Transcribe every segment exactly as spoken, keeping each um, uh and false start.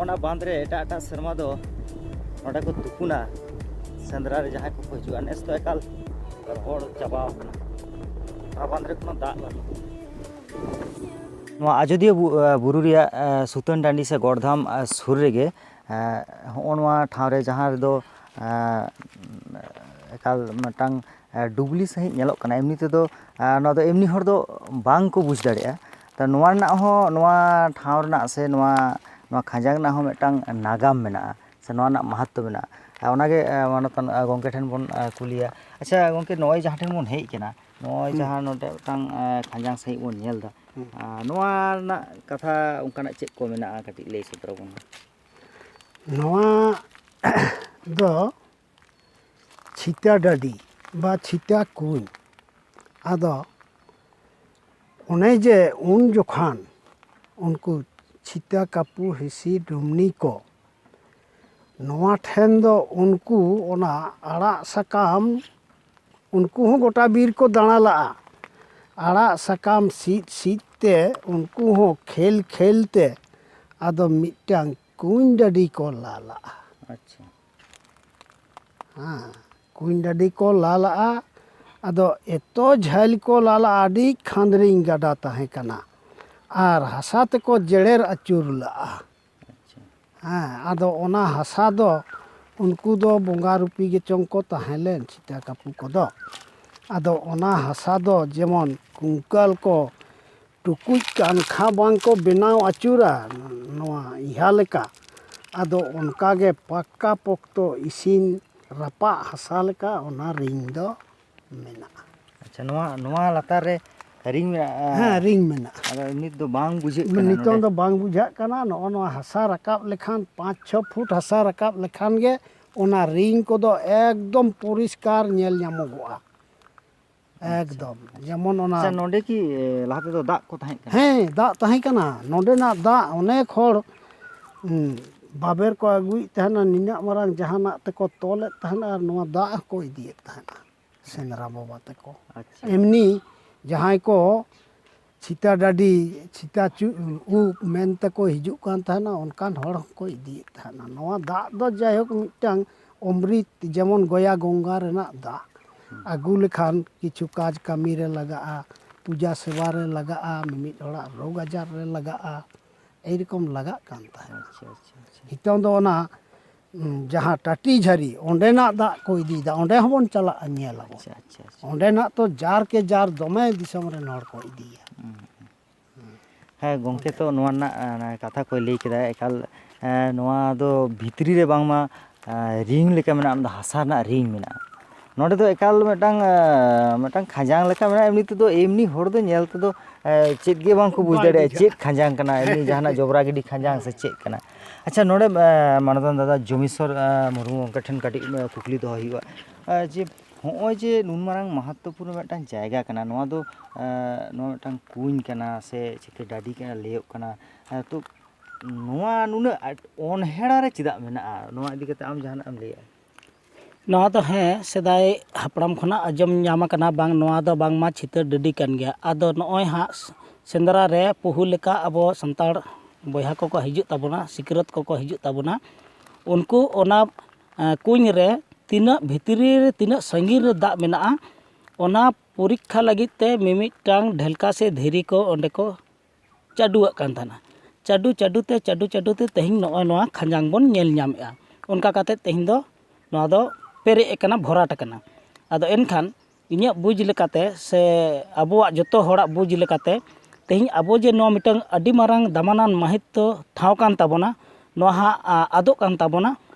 ᱚᱱᱟ ᱵᱟᱸᱫᱽ ᱨᱮ ᱮᱴᱟᱜ ᱮᱴᱟᱜ ᱥᱮᱨᱢᱟ ᱫᱚ ᱱᱚᱸᱰᱮ ᱠᱚ ᱛᱩᱯᱩᱱᱟ, ᱥᱮᱸᱫᱽᱨᱟ ᱨᱮ ᱡᱟᱦᱟᱸᱭ ᱠᱚᱠᱚ ᱦᱤᱡᱩᱜᱼᱟ᱾ ᱱᱮᱥ ᱫᱚ ᱮᱠᱟᱞ ᱨᱚᱦᱚᱲ ᱪᱟᱵᱟᱣ ᱠᱟᱱᱟ, ᱚᱱᱟ ᱵᱟᱸᱫᱽ ᱨᱮ ᱠᱳᱱᱳ ᱫᱟᱜ ᱵᱟᱹᱱᱩᱜᱼᱟ᱾ ᱱᱚᱣᱟ ᱟᱡᱳᱫᱤᱭᱟᱹ ᱵᱩ-, ᱵᱩᱨᱩ ᱨᱮᱭᱟᱜ, ᱮ, ᱥᱩᱛᱟᱹᱱ ᱴᱟᱺᱰᱤ ᱥᱮ ᱜᱚᱲᱫᱷᱟᱢ, ᱮ, ᱥᱩᱨ ᱨᱮᱜᱮ, ᱮ, ᱦᱚᱸᱜᱼᱚ ᱱᱚᱣᱟ ᱴᱷᱟᱶ ᱨᱮ, ᱡᱟᱦᱟᱸ ᱨᱮᱫᱚ, ᱮ, ᱮᱠᱟᱞ ᱢᱤᱫᱴᱟᱝ, ᱮ, ᱰᱩᱵᱽᱞᱤ ᱥᱟᱺᱦᱤᱡ ᱧᱮᱞᱚᱜ ᱠᱟᱱᱟ᱾ ᱮᱢᱱᱤ ᱛᱮᱫᱚ, ᱮ, ᱱᱚᱣᱟ ᱫᱚ ᱮᱢᱱᱤ ᱦᱚᱲ ᱫᱚ ᱵᱟᱝ ᱠᱚ ᱵᱩᱡᱽ ᱫᱟᱲᱮᱭᱟᱜᱼᱟ᱾ ᱛᱚ, ᱱᱚᱣᱟ ᱨᱮᱱᱟᱜ ᱦᱚᱸ, ᱱᱚᱣᱟ ᱴᱷᱟᱶ ᱨᱮᱱᱟᱜ ᱥᱮ ᱱᱚᱣᱟ, ᱱᱚᱣᱟ ᱠᱷᱟᱸᱡᱟᱝ ᱨᱮᱱᱟᱜ ᱦᱚᱸ ᱢᱤᱫᱴᱟᱝ ᱱᱟᱜᱟᱢ ᱢᱮᱱᱟᱜᱼᱟ ᱥᱮ ᱱᱚᱣᱟ ᱨᱮᱱᱟᱜ ᱢᱟᱦᱟᱛᱛᱚ ᱢᱮᱱᱟᱜᱼᱟ᱾ ᱟᱨ ᱚᱱᱟᱜᱮ, ᱮ, ᱢᱟᱱᱚᱛᱟᱱ, ᱮ, ᱜᱚᱢᱠᱮ ᱴᱷᱮᱱ ᱵᱚᱱ, ᱮ, ᱠᱩᱞᱤᱭᱟ᱾ ᱟᱪᱪᱷᱟ ᱜᱚᱢᱠᱮ, ᱱᱚᱜᱼᱚᱭ ᱡᱟᱦᱟᱸ ᱴᱷᱮᱱ ᱵᱚᱱ ᱦᱮᱡ ᱠᱟᱱᱟ, ᱱᱚᱜᱼᱚᱭ ᱦᱩᱸ᱾ ᱡᱟᱦᱟᱸ ᱱᱚᱰᱮ ᱢᱤᱫᱴᱟᱝ, ᱮ, ᱠᱷᱟᱸᱡᱟᱝ ᱥᱟᱺᱦᱤᱡ ᱵᱚᱱ ᱧᱮᱞ ᱮᱫᱟ, ᱦᱩᱸ᱾ ᱟᱨ ᱱᱚᱣᱟ ᱨᱮᱱᱟᱜ ᱠᱟᱛᱷᱟ ᱚᱱᱠᱟᱱᱟᱜ ᱪᱮᱫ ᱠᱚ ᱢᱮᱱᱟᱜᱼᱟ, ᱠᱟᱹᱴᱤᱡ ᱞᱟᱹᱭ ᱥᱚᱫᱚᱨ ᱟᱵᱚᱱ ᱢᱮ᱾ ᱱᱚᱣᱟ ᱫᱚ ᱪᱷᱤᱛᱟ ᱰᱟᱹᱰᱤ ᱵᱟ ᱪᱷᱤᱛᱟ ᱠᱩᱧ᱾ ᱟᱫᱚ ᱚᱱᱮ ᱡᱮ ᱩᱱ ᱡᱚᱠᱷᱟᱱ ᱩᱱᱠᱩ ᱪᱷᱤᱛᱟ, ᱠᱟᱹᱯᱩ, ᱦᱤᱸᱥᱤ, ᱰᱩᱢᱱᱤ ᱠᱚ, ᱱᱚᱣᱟ ᱴᱷᱮᱱ ᱫᱚ ᱩᱱᱠᱩ ᱚᱱᱟ ᱟᱲᱟᱜ ᱥᱟᱠᱟᱢ, ᱩᱱᱠᱩ ᱦᱚᱸ ᱜᱚᱴᱟ ᱵᱤᱨ ᱠᱚ ᱫᱟᱬᱟ ᱞᱟᱜᱼᱟ᱾ ᱟᱲᱟᱜ ᱥᱟᱠᱟᱢ ᱥᱤᱫ ᱥᱤᱫ ᱛᱮ ᱩᱱᱠᱩ ᱦᱚᱸ ᱠᱷᱮᱞ ᱠᱷᱮᱞ ᱛᱮ ᱟᱫᱚ ᱢᱤᱫᱴᱟᱝ ᱠᱩᱧ ᱰᱟᱹᱰᱤ ᱠᱚ ᱞᱟ ᱞᱟᱜᱼᱟ᱾ ᱟᱪᱪᱷᱟ᱾ ᱦᱮᱸ, ᱠᱩᱧ ᱰᱟᱹᱰᱤ ᱠᱚ ᱞᱟ ᱞᱟᱜᱼᱟ᱾ ᱟᱫᱚ ᱮᱛᱚ ᱡᱷᱟᱹᱞ ᱠᱚ ᱞᱟ ᱞᱟᱜᱼᱟ, ᱟᱹᱰᱤ ᱠᱷᱟᱸᱫᱽᱨᱤᱝ ᱜᱟᱰᱟ ᱛᱟᱦᱮᱸ ᱠᱟᱱᱟ ᱟᱨ ᱦᱟᱥᱟ ᱛᱮᱠᱚ ᱡᱮᱲᱮᱨ ᱟᱹᱪᱩᱨ ᱞᱟᱜᱼᱟ᱾ ᱟᱪᱪᱷᱟ᱾ ᱦᱮᱸ, ᱟᱫᱚ ᱚᱱᱟ ᱦᱟᱥᱟ ᱫᱚ ᱩᱱᱠᱩ ᱫᱚ ᱵᱚᱸᱜᱟ ᱨᱩᱯᱤ ᱜᱮᱪᱚᱝ ᱠᱚ ᱛᱟᱦᱮᱸ ᱞᱮᱱ, ᱪᱷᱤᱛᱟ ᱠᱟᱹᱯᱩ ᱠᱚᱫᱚ᱾ ᱟᱫᱚ ᱚᱱᱟ ᱦᱟᱥᱟ ᱫᱚ ᱡᱮᱢᱚᱱ ᱠᱩᱝᱠᱟᱹᱞ ᱠᱚ ᱴᱩᱠᱩᱡ ᱠᱟᱱᱠᱷᱟ ᱵᱟᱝ ᱠᱚ ᱵᱮᱱᱟᱣ ᱟᱹᱪᱩᱨᱟ, ᱱᱚᱣᱟ ᱤᱦᱟ ᱞᱮᱠᱟ, ᱟᱫᱚ ᱚᱱᱠᱟ ᱜᱮ ᱯᱟᱠᱠᱟ ᱯᱚᱠᱛᱚ ᱤᱥᱤᱱ ᱨᱟᱯᱟᱜ ᱦᱟᱥᱟ ᱞᱮᱠᱟ ᱚᱱᱟ ᱨᱤᱝ ᱫᱚ ᱢᱮᱱᱟᱜᱼᱟ᱾ ᱟᱪᱪᱷᱟ, ᱱᱚᱣᱟ, ᱱᱚᱣᱟ ᱞᱟᱛᱟᱨ ᱨᱮ ᱨᱤᱝ ᱢᱮᱱᱟᱜᱼᱟ? ᱦᱮᱸ, ᱨᱤᱝ ᱢᱮᱱᱟᱜᱼᱟ᱾ ᱟᱫᱚ ᱱᱤᱛ ᱫᱚ ᱵᱟᱝ ᱵᱩᱡᱷᱟᱹᱜ ᱠᱟᱱᱟ ᱱᱤᱛᱚᱝ ᱱᱚᱰᱮ᱾ ᱫᱚ ᱵᱟᱝ ᱵᱩᱡᱷᱟᱹᱜ ᱠᱟᱱᱟ᱾ ᱱᱚᱜᱼᱚ ᱱᱚᱣᱟ ᱦᱟᱥᱟ ᱨᱟᱠᱟᱵ ᱞᱮᱠᱷᱟᱱ, ᱯᱟᱸᱪ ᱪᱷᱚ ᱯᱷᱩᱴ ᱦᱟᱥᱟ ᱨᱟᱠᱟᱵ ᱞᱮᱠᱷᱟᱱ ᱜᱮ ᱚᱱᱟ ᱨᱤᱝ ᱠᱚᱫᱚ ᱮᱠᱫᱚᱢ ᱯᱚᱨᱤᱥᱠᱟᱨ ᱧᱮᱞ ᱧᱟᱢᱚᱜᱚᱜᱼᱟ᱾ ᱟᱪᱪᱷᱟ᱾ ᱮᱠᱫᱚᱢ᱾ ᱡᱮᱢᱚᱱ ᱚᱱᱟ ᱟᱪᱪᱷᱟ, ᱱᱚᱰᱮ ᱠᱤ, ᱮ, ᱞᱟᱦᱟ ᱛᱮᱫᱚ ᱫᱟᱜ ᱠᱚ ᱛᱟᱦᱮᱸ ᱠᱟᱱᱟ? ᱦᱮᱸ, ᱫᱟᱜ ᱛᱟᱦᱮᱸ ᱠᱟᱱᱟ᱾ ᱱᱚᱰᱮᱱᱟᱜ ᱫᱟᱜ ᱚᱱᱮᱠ ᱦᱚᱲ, ᱩᱸ, ᱵᱟᱵᱮᱨ ᱠᱚ ᱟᱹᱜᱩᱭᱮᱫ ᱛᱟᱦᱮᱱᱟ, ᱱᱤᱱᱟᱹᱜ ᱢᱟᱨᱟᱝ ᱡᱟᱦᱟᱱᱟᱜ ᱛᱮᱠᱚ ᱛᱚᱞᱮᱫ ᱛᱟᱦᱮᱱᱟ ᱟᱨ ᱱᱚᱣᱟ ᱫᱟᱜ ᱦᱚᱸᱠᱚ ᱤᱫᱤᱭᱮᱫ ᱛᱟᱦᱮᱱᱟ ᱥᱮᱸᱫᱽᱨᱟ ᱵᱟᱵᱟ ᱛᱟᱠᱚ᱾ ᱟᱪᱪᱷᱟ᱾ ᱮᱢᱱᱤ ᱡᱟᱦᱟᱸᱭ ᱠᱚ ᱪᱷᱤᱛᱟ ᱰᱟᱹᱰᱤ, ᱪᱷᱤᱛᱟ ᱪᱩ-, ᱩᱵ ᱢᱮᱱ ᱛᱮᱠᱚ ᱦᱤᱡᱩᱜ ᱠᱟᱱ ᱛᱟᱦᱮᱱᱟ, ᱚᱱᱠᱟᱱ ᱦᱚᱲ ᱦᱚᱸᱠᱚ ᱤᱫᱤᱭᱮᱫ ᱛᱟᱦᱮᱱᱟ᱾ ᱱᱚᱣᱟ ᱫᱟᱜ ᱫᱚ ᱡᱟᱭᱦᱳᱠ ᱢᱤᱫᱴᱟᱝ ᱚᱢᱨᱤᱛ, ᱡᱮᱢᱚᱱ ᱜᱚᱭᱟ ᱜᱚᱝᱜᱟ ᱨᱮᱱᱟᱜ ᱫᱟᱜ ᱟᱹᱜᱩ ᱞᱮᱠᱷᱟᱱ ᱠᱤᱪᱷᱩ ᱠᱟᱡᱽ ᱠᱟᱹᱢᱤ ᱨᱮ ᱞᱟᱜᱟᱜᱼᱟ, ᱯᱩᱡᱟ ᱥᱮᱵᱟ ᱨᱮ ᱞᱟᱜᱟᱜᱼᱟ, ᱢᱤᱢᱤᱫ ᱦᱚᱲᱟᱜ ᱨᱳᱜᱽ ᱟᱡᱟᱨ ᱨᱮ ᱞᱟᱜᱟᱜᱼᱟ, ᱮᱭ ᱨᱚᱠᱚᱢ ᱞᱟᱜᱟᱜ ᱠᱟᱱ ᱛᱟᱦᱮᱸᱫ᱾ ᱟᱪᱪᱷᱟ, ᱟᱪᱪᱷᱟ, ᱟᱪᱪᱷᱟ᱾ ᱱᱤᱛᱚᱝ ᱫᱚ ᱚᱱᱟ, ᱩᱸ, ᱡᱟᱦᱟᱸ ᱴᱟᱴᱤ ᱡᱷᱟᱹᱨᱤ, ᱚᱸᱰᱮᱱᱟᱜ ᱫᱟᱜ ᱠᱚ ᱤᱫᱤᱭᱮᱫᱟ, ᱚᱸᱰᱮ ᱦᱚᱸᱵᱚᱱ ᱪᱟᱞᱟᱜᱼᱟ, ᱧᱮᱞ ᱟᱵᱚᱱ᱾ ᱟᱪᱪᱷᱟ, ᱟᱪᱪᱷᱟ, ᱟᱪᱪᱷᱟ᱾ ᱚᱸᱰᱮᱱᱟᱜ ᱛᱚ ᱡᱟᱨ ᱠᱮ ᱡᱟᱨ ᱫᱚᱢᱮ ᱫᱤᱥᱚᱢ ᱨᱮᱱ ᱦᱚᱲ ᱠᱚ ᱤᱫᱤᱭᱟ᱾ ᱦᱩᱸ᱾ ᱦᱮᱸ, ᱜᱚᱢᱠᱮ ᱛᱚ ᱱᱚᱣᱟ ᱨᱮᱱᱟᱜ, ᱮᱸ, ᱠᱟᱛᱷᱟ ᱠᱚᱭ ᱞᱟᱹᱭ ᱠᱮᱫᱟ, ᱮᱠᱟᱞ, ᱮᱸ, ᱱᱚᱣᱟ ᱫᱚ ᱵᱷᱤᱛᱨᱤ ᱨᱮ ᱵᱟᱝᱢᱟ, ᱮᱸ, ᱨᱤᱝ ᱞᱮᱠᱟ ᱢᱮᱱᱟᱜᱼᱟ, ᱚᱱᱟ ᱫᱚ ᱦᱟᱥᱟ ᱨᱮᱱᱟᱜ ᱨᱤᱝ ᱢᱮᱱᱟᱜᱼᱟ᱾ ᱱᱚᱰᱮ ᱫᱚ ᱮᱠᱟᱞ ᱢᱤᱫᱴᱟᱝ, ᱮᱸ, ᱢᱤᱫᱴᱟᱝ ᱠᱷᱟᱸᱡᱟᱝ ᱞᱮᱠᱟ ᱢᱮᱱᱟᱜᱼᱟ᱾ ᱮᱢᱱᱤ ᱛᱮᱫᱚ ᱮᱢᱱᱤ ᱦᱚᱲ ᱫᱚ ᱧᱮᱞ ᱛᱮᱫᱚ, ᱮᱸ, ᱪᱮᱫ ᱜᱮ ᱵᱟᱝ ᱠᱚ ᱵᱩᱡᱽ ᱵᱟᱭ ᱫᱟᱲᱮᱭᱟᱜᱼᱟ, ᱵᱩᱡᱷᱟᱹᱜᱼᱟ᱾ ᱪᱮᱫ ᱠᱷᱟᱸᱡᱟᱝ ᱠᱟᱱᱟ, ᱮᱢᱱᱤ ᱡᱟᱦᱟᱱᱟᱜ ᱡᱚᱵᱽᱨᱟ ᱜᱤᱰᱤ ᱠᱷᱟᱸᱡᱟᱝ ᱥᱮ ᱪᱮᱫ ᱠᱟᱱᱟ᱾ ᱟᱪᱪᱷᱟ, ᱱᱚᱰᱮ, ᱮᱸ, ᱢᱟᱱᱚᱛᱟᱱ ᱫᱟᱫᱟ ᱡᱚᱢᱤᱥᱥᱚᱨ, ᱮᱸ, ᱢᱩᱨᱢᱩ ᱜᱚᱢᱠᱮ ᱴᱷᱮᱱ ᱠᱟᱹᱴᱤᱡ, ᱮᱸ, ᱠᱩᱠᱞᱤ ᱫᱚᱦᱚᱭ ᱦᱩᱭᱩᱜᱼᱟ, ᱮᱸ, ᱡᱮ ᱦᱚᱸᱜᱼᱚᱭ ᱡᱮ ᱱᱩᱱ ᱢᱟᱨᱟᱝ ᱢᱟᱦᱟᱛᱛᱚᱯᱩᱨᱱᱚ ᱢᱤᱫᱴᱟᱝ ᱡᱟᱭᱜᱟ ᱠᱟᱱᱟ, ᱱᱚᱣᱟ ᱫᱚ, ᱮᱸ, ᱱᱚᱣᱟ ᱢᱤᱫᱴᱟᱝ ᱠᱩᱧ ᱠᱟᱱᱟ ᱥᱮ ᱪᱤᱠᱟᱹ ᱰᱟᱹᱰᱤ ᱠᱟᱱᱟ ᱞᱟᱹᱭᱚᱜ ᱠᱟᱱᱟ, ᱮᱸ, ᱛᱚ ᱱᱚᱣᱟ ᱱᱩᱱᱟᱹᱜ ᱟᱴ-, ᱚᱱᱦᱮᱲᱟ ᱨᱮ ᱪᱮᱫᱟᱜ ᱢᱮᱱᱟᱜᱼᱟ? ᱱᱚᱣᱟ ᱤᱫᱤ ᱠᱟᱛᱮ ᱟᱢ ᱡᱟᱦᱟᱱᱟᱜ ᱮᱢ ᱞᱟᱹᱭᱟ? ᱱᱚᱣᱟ ᱫᱚ ᱦᱮᱸ, ᱥᱮᱫᱟᱭ ᱦᱟᱯᱲᱟᱢ ᱠᱷᱚᱱᱟᱜ ᱟᱸᱡᱚᱢ ᱧᱟᱢ ᱟᱠᱟᱱᱟ ᱵᱟᱝ, ᱱᱚᱣᱟ ᱫᱚ ᱵᱟᱝᱢᱟ ᱪᱷᱤᱛᱟᱹ ᱰᱟᱹᱰᱤ ᱠᱟᱱ ᱜᱮᱭᱟ᱾ ᱟᱫᱚ ᱱᱚᱜᱼᱚᱭ ᱦᱟᱸᱜ ᱥᱮᱸᱫᱽᱨᱟ ᱨᱮ ᱯᱩᱦᱩ ᱞᱮᱠᱟ ᱟᱵᱚ ᱥᱟᱱᱛᱟᱲ ᱵᱚᱭᱦᱟ ᱠᱚᱠᱚ ᱦᱤᱡᱩᱜ ᱛᱟᱵᱚᱱᱟ, ᱥᱤᱠᱷᱱᱟᱹᱛ ᱠᱚᱠᱚ ᱦᱤᱡᱩᱜ ᱛᱟᱵᱚᱱᱟ, ᱩᱱᱠᱩ ᱚᱱᱟ, ᱮᱸ, ᱠᱩᱧ ᱨᱮ ᱛᱤᱱᱟᱹᱜ ᱵᱷᱤᱛᱨᱤ ᱨᱮ, ᱛᱤᱱᱟᱹᱜ ᱥᱟᱺᱜᱤᱧ ᱨᱮ ᱫᱟᱜ ᱢᱮᱱᱟᱜᱼᱟ, ᱚᱱᱟ ᱯᱚᱨᱤᱠᱠᱷᱟ ᱞᱟᱹᱜᱤᱫ ᱛᱮ ᱢᱤᱢᱤᱫᱴᱟᱝ ᱰᱷᱮᱞᱠᱟ ᱥᱮ ᱫᱷᱤᱨᱤ ᱠᱚ ᱚᱸᱰᱮ ᱠᱚ ᱪᱟᱹᱰᱩᱣᱟᱜ ᱠᱟᱱ ᱛᱟᱦᱮᱱᱟ᱾ ᱪᱟᱹᱰᱩ ᱪᱟᱹᱰᱩ ᱛᱮ, ᱪᱟᱹᱰᱩ ᱪᱟᱹᱰᱩ ᱛᱮ ᱛᱮᱦᱮᱧ ᱱᱚᱜᱼᱚᱭ ᱱᱚᱣᱟ ᱠᱷᱟᱸᱡᱟᱝ ᱵᱚᱱ ᱧᱮᱞ ᱧᱟᱢᱮᱜᱼᱟ᱾ ᱚᱱᱠᱟ ᱠᱟᱛᱮ ᱛᱮᱦᱮᱧ ᱫᱚ ᱱᱚᱣᱟ ᱫᱚ ᱯᱮᱨᱮᱡ ᱟᱠᱟᱱᱟ, ᱵᱷᱚᱨᱟᱴ ᱟᱠᱟᱱᱟ᱾ ᱟᱫᱚ ᱮᱱᱠᱷᱟᱱ ᱤᱧᱟᱹᱜ ᱵᱩᱡᱽ ᱞᱮᱠᱟᱛᱮ ᱥᱮ ᱟᱵᱚᱣᱟᱜ ᱡᱚᱛᱚ ᱦᱚᱲᱟᱜ ᱵᱩᱡᱽ ᱞᱮᱠᱟᱛᱮ, ᱛᱮᱦᱮᱧ ᱟᱵᱚ ᱡᱮ ᱱᱚᱣᱟ ᱢᱤᱫᱴᱟᱝ ᱟᱹᱰᱤ ᱢᱟᱨᱟᱝ ᱫᱟᱢᱟᱱᱟᱱ ᱢᱟᱦᱤᱛᱛᱚ ᱴᱷᱟᱶ ᱠᱟᱱ ᱛᱟᱵᱚᱱᱟ, ᱱᱚᱣᱟ ᱦᱟᱸᱜ, ᱟ, ᱟᱫᱚᱜ ᱠᱟᱱ ᱛᱟᱵᱚᱱᱟ᱾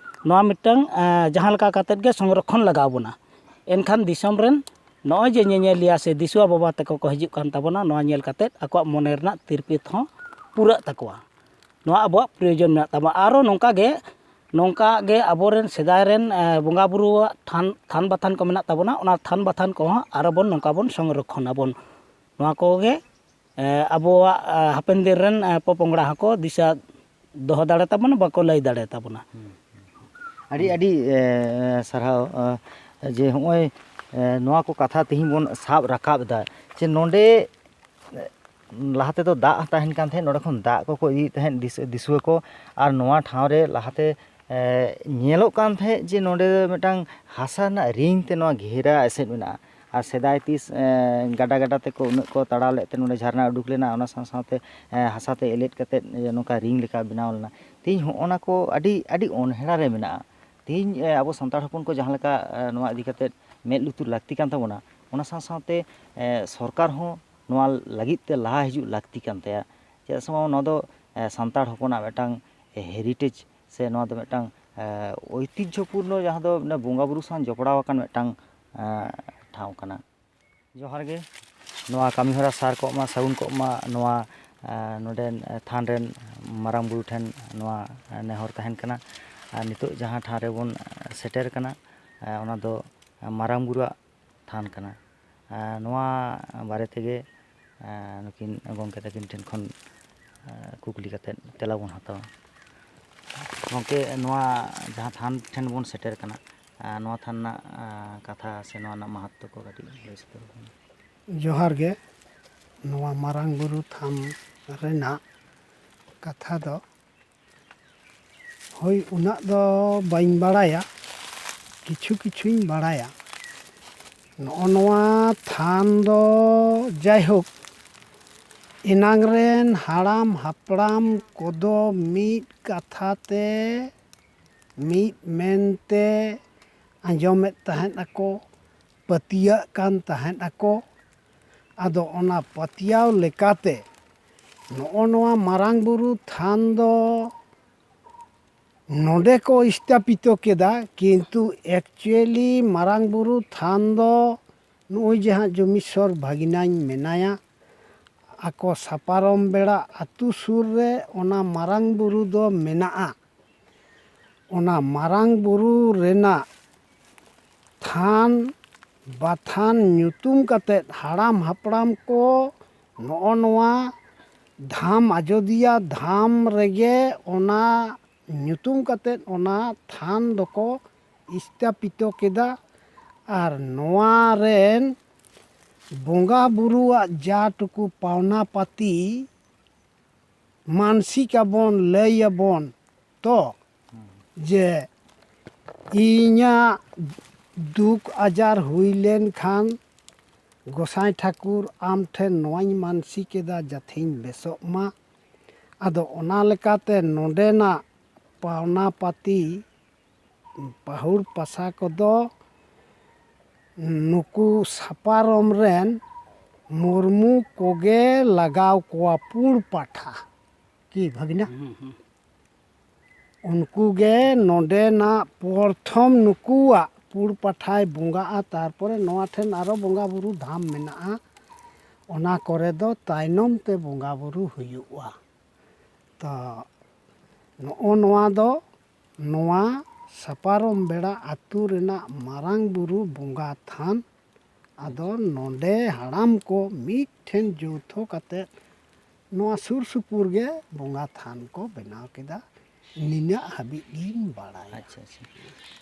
ᱱᱚᱣᱟ ᱢᱤᱫᱴᱟᱝ, ᱟ, ᱡᱟᱦᱟᱸ ᱞᱮᱠᱟ ᱠᱟᱛᱮᱫ ᱜᱮ ᱥᱚᱝᱨᱚᱠᱠᱷᱚᱱ ᱞᱟᱜᱟᱣ ᱵᱚᱱᱟ᱾ ᱮᱱᱠᱷᱟᱱ ᱫᱤᱥᱚᱢ ᱨᱮᱱ ᱱᱚᱜᱼᱚᱭ ᱡᱮ ᱧᱮᱧᱮᱞᱤᱭᱟᱹ ᱥᱮ ᱫᱤᱥᱩᱣᱟ ᱵᱟᱵᱟ ᱛᱟᱠᱚ ᱠᱚ ᱦᱤᱡᱩᱜ ᱠᱟᱱ ᱛᱟᱵᱚᱱᱟ, ᱱᱚᱣᱟ ᱧᱮᱞ ᱠᱟᱛᱮᱫ ᱟᱠᱚᱣᱟᱜ ᱢᱚᱱᱮ ᱨᱮᱱᱟᱜ ᱛᱤᱨᱯᱤᱛ ᱦᱚᱸ ᱯᱩᱨᱟᱹᱜ ᱛᱟᱠᱚᱣᱟ᱾ ᱱᱚᱣᱟ ᱟᱵᱚᱣᱟᱜ ᱯᱨᱚᱭᱳᱡᱚᱱ ᱢᱮᱱᱟᱜ ᱛᱟᱵᱚᱱᱟ᱾ ᱟᱨᱚ ᱱᱚᱝᱠᱟ ᱜᱮ, ᱱᱚᱝᱠᱟ ᱜᱮ ᱟᱵᱚᱨᱮᱱ ᱥᱮᱫᱟᱭ ᱨᱮᱱ, ᱮ, ᱵᱚᱸᱜᱟ ᱵᱩᱨᱩᱣᱟᱜ ᱛᱷᱟᱱ, ᱛᱷᱟᱱ ᱵᱟᱛᱷᱟᱱ ᱠᱚ ᱢᱮᱱᱟᱜ ᱛᱟᱵᱚᱱᱟ, ᱚᱱᱟ ᱛᱷᱟᱱ ᱵᱟᱛᱷᱟᱱ ᱠᱚᱦᱚᱸ ᱟᱨᱚ ᱵᱚᱱ ᱱᱚᱝᱠᱟ ᱵᱚᱱ ᱥᱚᱝᱨᱚᱠᱠᱷᱚᱱ ᱟᱵᱚᱱ᱾ ᱱᱚᱣᱟ ᱠᱚᱜᱮ, ᱮ, ᱟᱵᱚᱣᱟᱜ, ᱮ, ᱦᱟᱯᱮᱱ ᱫᱤᱱ ᱨᱮᱱ, ᱮ, ᱯᱚᱯᱚᱝᱲᱟ ᱦᱚᱸᱠᱚ ᱫᱤᱥᱟᱹ ᱫᱚᱦᱚ ᱫᱟᱲᱮ ᱛᱟᱵᱚᱱᱟ, ᱵᱟᱠᱚ ᱞᱟᱹᱭ ᱫᱟᱲᱮ ᱛᱟᱵᱚᱱᱟ᱾ ᱟᱹᱰᱤ ᱟᱹᱰᱤ, ᱮ, ᱥᱟᱨᱦᱟᱣ, ᱮ, ᱡᱮ ᱦᱚᱸᱜᱼᱚᱭ, ᱮ, ᱱᱚᱣᱟ ᱠᱚ ᱠᱟᱛᱷᱟ ᱛᱮᱦᱮᱧ ᱵᱚᱱ ᱥᱟᱵ ᱨᱟᱠᱟᱵ ᱮᱫᱟ, ᱡᱮ ᱱᱚᱰᱮ, ᱮ, ᱞᱟᱦᱟ ᱛᱮᱫᱚ ᱫᱟᱜ ᱛᱟᱦᱮᱱ ᱠᱟᱱ ᱛᱟᱦᱮᱸᱫ, ᱱᱚᱸᱰᱮ ᱠᱷᱚᱱ ᱫᱟᱜ ᱠᱚᱠᱚ ᱤᱫᱤᱭᱮᱫ ᱛᱟᱦᱮᱸᱫ ᱫᱤᱥ- ᱫᱤᱥᱩᱣᱟᱹ ᱠᱚ᱾ ᱟᱨ ᱱᱚᱣᱟ ᱴᱷᱟᱶ ᱨᱮ ᱞᱟᱦᱟᱛᱮ ᱧᱮᱞᱚᱜ ᱠᱟᱱ ᱛᱟᱦᱮᱸᱫ ᱡᱮ ᱱᱚᱸᱰᱮ ᱢᱤᱫᱴᱟᱝ ᱦᱟᱥᱟ ᱨᱮᱱᱟᱜ ᱨᱤᱝ ᱛᱮ ᱱᱚᱣᱟ ᱜᱷᱮᱨᱟ ᱮᱥᱮᱫ ᱢᱮᱱᱟᱜᱼᱟ᱾ ᱟᱨ ᱥᱮᱫᱟᱭ ᱛᱤᱥ ᱜᱟᱰᱟ ᱜᱟᱰᱟ ᱛᱮᱠᱚ ᱩᱱᱟᱹᱜ ᱠᱚ ᱛᱟᱲᱟᱣ ᱞᱮᱫ ᱛᱮ ᱱᱚᱸᱰᱮ ᱡᱷᱟᱨᱱᱟ ᱩᱰᱩᱠ ᱞᱮᱱᱟ, ᱚᱱᱟ ᱥᱟᱶ ᱥᱟᱶᱛᱮ ᱦᱟᱥᱟ ᱛᱮ ᱮᱞᱮᱫ ᱠᱟᱛᱮᱫ ᱱᱚᱝᱠᱟ ᱨᱤᱝ ᱞᱮᱠᱟ ᱵᱮᱱᱟᱣ ᱞᱮᱱᱟ᱾ ᱛᱮᱦᱮᱧ ᱦᱚᱸᱜᱼᱚ ᱱᱟ ᱠᱚ ᱟᱹᱰᱤ ᱟᱹᱰᱤ ᱚᱱᱦᱮᱲᱟ ᱨᱮ ᱢᱮᱱᱟᱜᱼᱟ᱾ ᱛᱮᱦᱮᱧ ᱟᱵᱚ ᱥᱟᱱᱛᱟᱲ ᱦᱚᱯᱚᱱ ᱠᱚ ᱡᱟᱦᱟᱸ ᱞᱮᱠᱟ ᱱᱚᱣᱟ ᱤᱫᱤ ᱠᱟᱛᱮᱫ ᱢᱮᱫ ᱞᱩᱛᱩᱨ ᱞᱟᱹᱠᱛᱤ ᱠᱟᱱ ᱛᱟᱵᱚᱱᱟ, ᱚᱱᱟ ᱥᱟᱶ ᱥᱟᱶᱛᱮ ᱥᱚᱨᱠᱟᱨ ᱦᱚᱸ ᱱᱚᱣᱟ ᱞᱟᱹᱜᱤᱫ ᱛᱮ ᱞᱟᱦᱟ ᱦᱤᱡᱩᱜ ᱞᱟᱹᱠᱛᱤ ᱠᱟᱱ ᱛᱟᱭᱟ᱾ ᱪᱮᱫᱟᱜ ᱥᱮ ᱵᱟᱝ, ᱱᱚᱣᱟ ᱫᱚ ᱥᱟᱱᱛᱟᱲ ᱦᱚᱯᱚᱱᱟᱜ ᱢᱤᱫᱴᱟᱝ ᱦᱮᱨᱤᱴᱮᱡᱽ ᱥᱮ ᱱᱚᱣᱟ ᱫᱚ ᱢᱤᱫᱴᱟᱝ ᱳᱭᱛᱤᱡᱽᱡᱷᱚᱯᱩᱨᱱᱚ, ᱡᱟᱦᱟᱸ ᱫᱚ ᱵᱚᱸᱜᱟ ᱵᱩᱨᱩ ᱥᱟᱶ ᱡᱚᱯᱲᱟᱣ ᱟᱠᱟᱱ ᱢᱤᱫᱴᱟᱝ ᱴᱷᱟᱶ ᱠᱟᱱᱟ᱾ ᱡᱚᱦᱟᱨ ᱜᱮ᱾ ᱱᱚᱣᱟ ᱠᱟᱹᱢᱤᱦᱚᱨᱟ ᱥᱟᱨ ᱠᱚᱜ ᱢᱟ, ᱥᱟᱹᱜᱩᱱ ᱠᱚᱜ ᱢᱟ, ᱱᱚᱣᱟ ᱱᱚᱰᱮᱱ ᱛᱷᱟᱱ ᱨᱮᱱ ᱢᱟᱨᱟᱝ ᱵᱩᱨᱩ ᱴᱷᱮᱱ ᱱᱚᱣᱟ ᱱᱮᱦᱚᱨ ᱛᱟᱦᱮᱱ ᱠᱟᱱᱟ᱾ ᱟᱨ ᱱᱤᱛᱚᱜ ᱡᱟᱦᱟᱸ ᱴᱷᱟᱶ ᱨᱮᱵᱚᱱ ᱥᱮᱴᱮᱨ ᱠᱟᱱᱟ, ᱚᱱᱟ ᱫᱚ ᱢᱟᱨᱟᱝ ᱵᱩᱨᱩᱣᱟᱜ ᱛᱷᱟᱱ ᱠᱟᱱᱟ᱾ ᱱᱚᱣᱟ ᱵᱟᱨᱮ ᱛᱮᱜᱮ ᱱᱩᱠᱤᱱ ᱜᱚᱢᱠᱮ ᱛᱟᱹᱠᱤᱱ ᱴᱷᱮᱱ ᱠᱷᱚᱱ ᱠᱩᱠᱞᱤ ᱠᱟᱛᱮᱫ ᱛᱮᱞᱟ ᱵᱚᱱ ᱦᱟᱛᱟᱣᱟ᱾ ᱜᱚᱢᱠᱮ, ᱱᱚᱣᱟ ᱡᱟᱦᱟᱸ ᱛᱷᱟᱱ ᱴᱷᱮᱱ ᱵᱚᱱ ᱥᱮᱴᱮᱨ ᱠᱟᱱᱟ, ᱱᱚᱣᱟ ᱛᱷᱟᱱ ᱨᱮᱱᱟᱜ ᱠᱟᱛᱷᱟ ᱥᱮ ᱱᱚᱣᱟ ᱨᱮᱱᱟᱜ ᱢᱟᱦᱟᱛᱛᱚ ᱠᱚ ᱠᱟᱹᱴᱤᱡ ᱞᱟᱹᱭ ᱥᱚᱫᱚᱨ ᱵᱚᱱ᱾ ᱡᱚᱦᱟᱨ ᱜᱮ᱾ ᱱᱚᱣᱟ ᱢᱟᱨᱟᱝ ᱵᱩᱨᱩ ᱛᱷᱟᱱ ᱨᱮᱱᱟᱜ ᱠᱟᱛᱷᱟ ᱫᱚ ᱦᱳᱭ, ᱩᱱᱟᱹᱜ ᱫᱚ ᱵᱟᱹᱧ ᱵᱟᱲᱟᱭᱟ, ᱠᱤᱪᱷᱩ ᱠᱤᱪᱷᱩᱧ ᱵᱟᱲᱟᱭᱟ᱾ ᱱᱚᱜᱼᱚ ᱱᱚᱣᱟ ᱛᱷᱟᱱ ᱫᱚ ᱡᱟᱭᱦᱳᱠ, ᱮᱱᱟᱝ ᱨᱮᱱ ᱦᱟᱲᱟᱢ ᱦᱟᱯᱲᱟᱢ ᱠᱚᱫᱚ ᱢᱤᱫ ᱠᱟᱛᱷᱟ ᱛᱮ, ᱢᱤᱫ ᱢᱮᱱᱛᱮ ᱟᱸᱡᱚᱢᱮᱫ ᱛᱟᱦᱮᱸᱫ ᱟᱠᱚ, ᱯᱟᱹᱛᱭᱟᱹᱜ ᱠᱟᱱ ᱛᱟᱦᱮᱸᱫ ᱟᱠᱚ᱾ ᱟᱫᱚ ᱚᱱᱟ ᱯᱟᱹᱛᱭᱟᱹᱣ ᱞᱮᱠᱟᱛᱮ ᱱᱚᱜᱼᱚ ᱱᱚᱣᱟ ᱢᱟᱨᱟᱝ ᱵᱩᱨᱩ ᱛᱷᱟᱱ ᱫᱚ ᱱᱚᱰᱮ ᱠᱚ ᱥᱛᱷᱟᱯᱤᱛᱚ ᱠᱮᱫᱟ, ᱠᱤᱱᱛᱩ actually ᱢᱟᱨᱟᱝ ᱵᱩᱨᱩ ᱛᱷᱟᱱ ᱫᱚ ᱱᱚᱜᱼᱚᱭ ᱡᱟᱦᱟᱸ ᱡᱚᱢᱤᱥᱥᱚᱨ ᱵᱷᱟᱜᱤᱱᱟᱧ ᱢᱮᱱᱟᱭᱟ, ᱟᱠᱚ ᱥᱟᱯᱟᱨᱚᱢ ᱵᱮᱲᱟ ᱟᱹᱛᱩ ᱥᱩᱨ ᱨᱮ ᱚᱱᱟ ᱢᱟᱨᱟᱝ ᱵᱩᱨᱩ ᱫᱚ ᱢᱮᱱᱟᱜᱼᱟ᱾ ᱚᱱᱟ ᱢᱟᱨᱟᱝ ᱵᱩᱨᱩ ᱨᱮᱱᱟᱜ ᱛᱷᱟᱱ ᱵᱟᱛᱷᱟᱱ ᱧᱩᱛᱩᱢ ᱠᱟᱛᱮᱫ ᱦᱟᱲᱟᱢ ᱦᱟᱯᱲᱟᱢ ᱠᱚ ᱱᱚᱜᱼᱚ ᱱᱚᱣᱟ ᱫᱷᱟᱢ, ᱟᱡᱳᱫᱤᱭᱟ ᱫᱷᱟᱢ ᱨᱮᱜᱮ ᱚᱱᱟ ᱧᱩᱛᱩᱢ ᱠᱟᱛᱮᱫ ᱚᱱᱟ ᱛᱷᱟᱱ ᱫᱚᱠᱚ ᱥᱛᱷᱟᱯᱤᱛᱚ ᱠᱮᱫᱟ᱾ ᱟᱨ ᱱᱚᱣᱟ ᱨᱮᱱ ᱵᱚᱸᱜᱟ ᱵᱩᱨᱩᱣᱟᱜ ᱡᱟ ᱴᱩᱠᱩ ᱯᱟᱣᱱᱟ ᱯᱟᱹᱛᱤ ᱢᱟᱱᱥᱤᱠ ᱟᱵᱚᱱ, ᱞᱟᱹᱭ ᱟᱵᱚᱱ ᱛᱚ, ᱡᱮ ᱤᱧᱟᱹᱜ ᱫᱩᱠ ᱟᱡᱟᱨ ᱦᱩᱭ ᱞᱮᱱ ᱠᱷᱟᱱ ᱜᱚᱸᱥᱟᱭ ᱴᱷᱟᱹᱠᱩᱨ ᱟᱢ ᱴᱷᱮᱱ ᱱᱚᱣᱟᱧ ᱢᱟᱱᱥᱤᱠ ᱮᱫᱟ ᱡᱟᱛᱷᱮᱧ ᱵᱮᱥᱚᱜ ᱢᱟ᱾ ᱟᱫᱚ ᱚᱱᱟ ᱞᱮᱠᱟᱛᱮ ᱱᱚᱰᱮᱱᱟᱜ ᱯᱟᱣᱱᱟ ᱯᱟᱹᱛᱤ ᱯᱟᱹᱦᱩᱲ ᱯᱟᱥᱟ ᱠᱚᱫᱚ ᱱᱩᱠᱩ ᱥᱟᱯᱟᱨᱚᱢ ᱨᱮᱱ ᱢᱩᱨᱢᱩ ᱠᱚᱜᱮ ᱞᱟᱜᱟᱣ ᱠᱚᱣᱟ ᱯᱩᱲ ᱯᱟᱴᱷᱟ᱾ ᱠᱤ ᱵᱷᱟᱹᱜᱽᱱᱟ? ᱩᱱᱠᱩ ᱜᱮ ᱱᱚᱰᱮᱱᱟᱜ ᱯᱨᱚᱛᱷᱚᱢ ᱱᱩᱠᱩᱣᱟᱜ ᱯᱩᱲ ᱯᱟᱴᱷᱟᱭ ᱵᱚᱸᱜᱟᱜᱼᱟ, ᱛᱟᱨᱯᱚᱨᱮ ᱱᱚᱣᱟ ᱴᱷᱮᱱ ᱟᱨᱚ ᱵᱚᱸᱜᱟ ᱵᱩᱨᱩ ᱫᱷᱟᱢ ᱢᱮᱱᱟᱜᱼᱟ, ᱚᱱᱟ ᱠᱚᱨᱮ ᱫᱚ ᱛᱟᱭᱱᱚᱢ ᱛᱮ ᱵᱚᱸᱜᱟ ᱵᱩᱨᱩ ᱦᱩᱭᱩᱜᱼᱟ᱾ ᱛᱚ ᱱᱚᱜᱼᱚ ᱱᱚᱣᱟ ᱫᱚ ᱱᱚᱣᱟ ᱥᱟᱯᱟᱨᱚᱢ ᱵᱮᱲᱟ ᱟᱹᱛᱩ ᱨᱮᱱᱟᱜ ᱢᱟᱨᱟᱝ ᱵᱩᱨᱩ ᱵᱚᱸᱜᱟ ᱛᱷᱟᱱ᱾ ᱟᱫᱚ ᱱᱚᱰᱮ ᱦᱟᱲᱟᱢ ᱠᱚ ᱢᱤᱫ ᱴᱷᱮᱱ ᱡᱳᱣᱛᱷᱚ ᱠᱟᱛᱮ ᱱᱚᱣᱟ ᱥᱩᱨ ᱥᱩᱯᱩᱨ ᱜᱮ ᱵᱚᱸᱜᱟ ᱛᱷᱟᱱ ᱠᱚ ᱵᱮᱱᱟᱣ ᱠᱮᱫᱟ᱾ ᱱᱤᱱᱟᱹᱜ ᱦᱟᱹᱵᱤᱡ ᱜᱤᱧ ᱵᱟᱲᱟᱭᱟ᱾ ᱟᱪᱪᱷᱟ, ᱟᱪᱪᱷᱟ᱾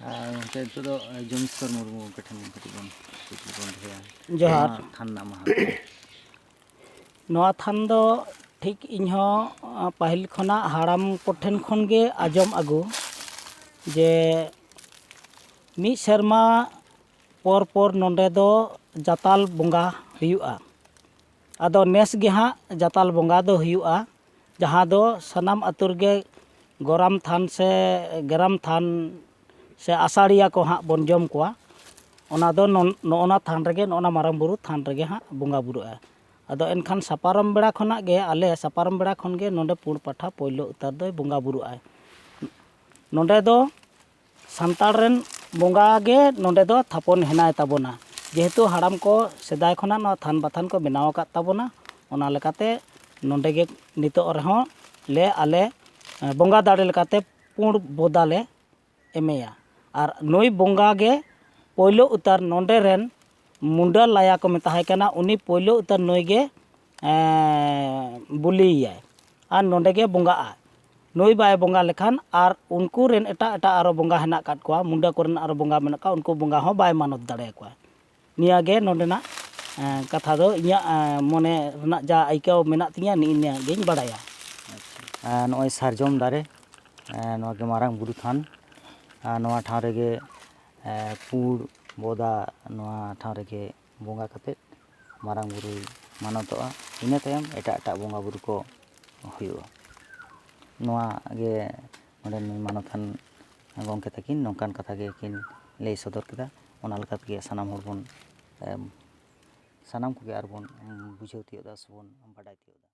ᱟᱨ ᱜᱚᱢᱠᱮ, ᱱᱤᱛᱚᱜ ᱫᱚ ᱡᱚᱢᱤᱥᱠᱚᱨ ᱢᱩᱨᱢᱩ ᱜᱚᱢᱠᱮ ᱴᱷᱮᱱ ᱠᱟᱹᱴᱤᱡ ᱵᱚᱱ ᱠᱩᱠᱞᱤ ᱵᱚᱱ ᱫᱚᱦᱚᱭᱟ᱾ ᱡᱚᱦᱟᱨ᱾ ᱱᱚᱣᱟ ᱛᱷᱟᱱ ᱨᱮᱱᱟᱜ ᱢᱟᱦᱟᱛᱢᱭᱚ᱾ ᱱᱚᱣᱟ ᱛᱷᱟᱱ ᱫᱚ ᱴᱷᱤᱠ ᱤᱧᱦᱚᱸ, ᱟ, ᱯᱟᱹᱦᱤᱞ ᱠᱷᱚᱱᱟᱜ ᱦᱟᱲᱟᱢ ᱠᱚᱴᱷᱮᱱ ᱠᱷᱚᱱ ᱜᱮ ᱟᱸᱡᱚᱢ ᱟᱹᱜᱩ ᱡᱮ ᱢᱤᱫ ᱥᱮᱨᱢᱟ ᱯᱚᱨ ᱯᱚᱨ ᱱᱚᱰᱮ ᱫᱚ ᱡᱟᱛᱟᱞ ᱵᱚᱸᱜᱟ ᱦᱩᱭᱩᱜᱼᱟ᱾ ᱟᱫᱚ ᱱᱮᱥ ᱜᱮ ᱦᱟᱸᱜ ᱡᱟᱛᱟᱞ ᱵᱚᱸᱜᱟ ᱫᱚ ᱦᱩᱭᱩᱜᱼᱟ, ᱡᱟᱦᱟᱸ ᱫᱚ ᱥᱟᱱᱟᱢ ᱟᱹᱛᱩ ᱨᱮᱜᱮ ᱜᱚᱨᱟᱢ ᱛᱷᱟᱱ ᱥᱮ ᱜᱮᱨᱟᱢ ᱛᱷᱟᱱ ᱥᱮ ᱟᱥᱟᱲᱤᱭᱟᱹ ᱠᱚ ᱦᱟᱸᱜ ᱵᱚᱱ ᱡᱚᱢ ᱠᱚᱣᱟ᱾ ᱚᱱᱟ ᱫᱚ ᱱᱚᱜᱼᱚ ᱱᱟ ᱛᱷᱟᱱ ᱨᱮᱜᱮ, ᱱᱚᱜᱼᱚ ᱱᱟ ᱢᱟᱨᱟᱝ ᱵᱩᱨᱩ ᱛᱷᱟᱱ ᱨᱮᱜᱮ ᱦᱟᱸᱜ ᱵᱚᱸᱜᱟ ᱵᱩᱨᱩᱜᱼᱟ᱾ ᱟᱫᱚ ᱮᱱᱠᱷᱟᱱ ᱥᱟᱯᱟᱨᱚᱢ ᱵᱮᱲᱟ ᱠᱷᱚᱱᱟᱜ ᱜᱮ, ᱟᱞᱮ ᱥᱟᱯᱟᱨᱚᱢ ᱵᱮᱲᱟ ᱠᱷᱚᱱ ᱜᱮ ᱱᱚᱰᱮ ᱯᱩᱲ ᱯᱟᱴᱷᱟ ᱯᱳᱭᱞᱳ ᱩᱛᱟᱹᱨ ᱫᱚᱭ ᱵᱚᱸᱜᱟ ᱵᱩᱨᱩᱜᱼᱟᱭ᱾ ᱱᱚᱰᱮ ᱫᱚ ᱥᱟᱱᱛᱟᱲ ᱨᱮᱱ ᱵᱚᱸᱜᱟ ᱜᱮ ᱱᱚᱰᱮ ᱫᱚ ᱛᱷᱟᱯᱚᱱ ᱦᱮᱱᱟᱭ ᱛᱟᱵᱚᱱᱟ᱾ ᱡᱮᱦᱮᱛᱩ ᱦᱟᱲᱟᱢ ᱠᱚ ᱥᱮᱫᱟᱭ ᱠᱷᱚᱱᱟᱜ ᱱᱚᱣᱟ ᱛᱷᱟᱱ ᱵᱟᱛᱷᱟᱱ ᱠᱚ ᱵᱮᱱᱟᱣ ᱟᱠᱟᱫ ᱛᱟᱵᱚᱱᱟ, ᱚᱱᱟ ᱞᱮᱠᱟᱛᱮ ᱱᱚᱰᱮ ᱜᱮ ᱱᱤᱛᱚᱜ ᱨᱮᱦᱚᱸ ᱞᱮ ᱟᱞᱮ, ᱮ, ᱵᱚᱸᱜᱟ ᱫᱟᱲᱮ ᱞᱮᱠᱟᱛᱮ ᱯᱩᱸᱰ ᱵᱚᱫᱟ ᱞᱮ ᱮᱢᱮᱭᱟ᱾ ᱟᱨ ᱱᱩᱭ ᱵᱚᱸᱜᱟ ᱜᱮ ᱯᱳᱭᱞᱳ ᱩᱛᱟᱹᱨ ᱱᱚᱰᱮ ᱨᱮᱱ ᱢᱩᱱᱰᱟᱹ ᱞᱟᱭᱟ ᱠᱚ ᱢᱮᱛᱟᱭ ᱠᱟᱱᱟ, ᱩᱱᱤ ᱯᱳᱭᱞᱳ ᱩᱛᱟᱹᱨ ᱱᱩᱭ ᱜᱮ, ᱮᱸ, ᱵᱩᱞᱤᱭᱮᱭᱟᱭ᱾ ᱟᱨ ᱱᱚᱰᱮ ᱜᱮ ᱵᱚᱸᱜᱟᱜᱼᱟ᱾ ᱱᱩᱭ ᱵᱟᱭ ᱵᱚᱸᱜᱟ ᱞᱮᱠᱷᱟᱱ ᱟᱨ ᱩᱱᱠᱩ ᱨᱮᱱ ᱮᱴᱟᱜ ᱮᱴᱟᱜ ᱟᱨᱚ ᱵᱚᱸᱜᱟ ᱦᱮᱱᱟᱜ ᱟᱠᱟᱫ ᱠᱚᱣᱟ, ᱢᱩᱱᱰᱟᱹ ᱠᱚᱨᱮᱱ ᱟᱨᱚ ᱵᱚᱸᱜᱟ ᱢᱮᱱᱟᱜ ᱠᱚᱣᱟ, ᱩᱱᱠᱩ ᱵᱚᱸᱜᱟ ᱦᱚᱸ ᱵᱟᱭ ᱢᱟᱱᱚᱛ ᱫᱟᱲᱮᱭᱟᱠᱚᱣᱟ᱾ ᱱᱤᱭᱟᱹ ᱜᱮ ᱱᱚᱰᱮᱱᱟᱜ ᱠᱟᱛᱷᱟ ᱫᱚ ᱤᱧᱟᱹᱜ ᱢᱚᱱᱮ ᱨᱮᱱᱟᱜ ᱡᱟ ᱟᱹᱭᱠᱟᱹᱣ ᱢᱮᱱᱟᱜ ᱛᱤᱧᱟᱹ, ᱱᱤᱜᱼᱤ ᱱᱤᱭᱟᱹ ᱜᱮᱧ ᱵᱟᱲᱟᱭᱟ᱾ ᱱᱚᱜᱼᱚᱭ ᱥᱟᱨᱡᱚᱢ ᱫᱟᱨᱮ, ᱱᱚᱣᱟ ᱜᱮ ᱢᱟᱨᱟᱝ ᱵᱩᱨᱩ ᱛᱷᱟᱱ᱾ ᱱᱚᱣᱟ ᱴᱷᱟᱶ ᱨᱮᱜᱮ ᱯᱩᱸᱰ ᱵᱚᱫᱟ, ᱱᱚᱣᱟ ᱴᱷᱟᱶ ᱨᱮᱜᱮ ᱵᱚᱸᱜᱟ ᱠᱟᱛᱮᱫ ᱢᱟᱨᱟᱝ ᱵᱩᱨᱩᱭ ᱢᱟᱱᱚᱛᱚᱜᱼᱟ᱾ ᱤᱱᱟᱹ ᱛᱟᱭᱚᱢ ᱮᱴᱟᱜ ᱮᱴᱟᱜ ᱵᱚᱸᱜᱟ ᱵᱩᱨᱩ ᱠᱚ ᱦᱩᱭᱩᱜᱼᱟ᱾ ᱱᱚᱣᱟ ᱜᱮ ᱱᱚᱰᱮᱱ ᱢᱟᱱᱚᱛᱟᱱ ᱜᱚᱢᱠᱮ ᱛᱟᱹᱠᱤᱱ ᱱᱚᱝᱠᱟᱱ ᱠᱟᱛᱷᱟ ᱜᱮᱠᱤᱱ ᱞᱟᱹᱭ ᱥᱚᱫᱚᱨ ᱠᱮᱫᱟ᱾ ᱚᱱᱟ ᱞᱮᱠᱟ ᱛᱮᱜᱮ ᱥᱟᱱᱟᱢ ᱦᱚᱲ ᱵᱚᱱ, ᱮᱢ, ᱥᱟᱱᱟᱢ ᱠᱚᱜᱮ ᱟᱨᱵᱚᱱ, ᱮᱢ, ᱵᱩᱡᱷᱟᱹᱣ ᱛᱤᱭᱳᱜ ᱮᱫᱟ ᱥᱮᱵᱚᱱ ᱵᱟᱰᱟᱭ ᱛᱤᱭᱳᱜ ᱮᱫᱟ᱾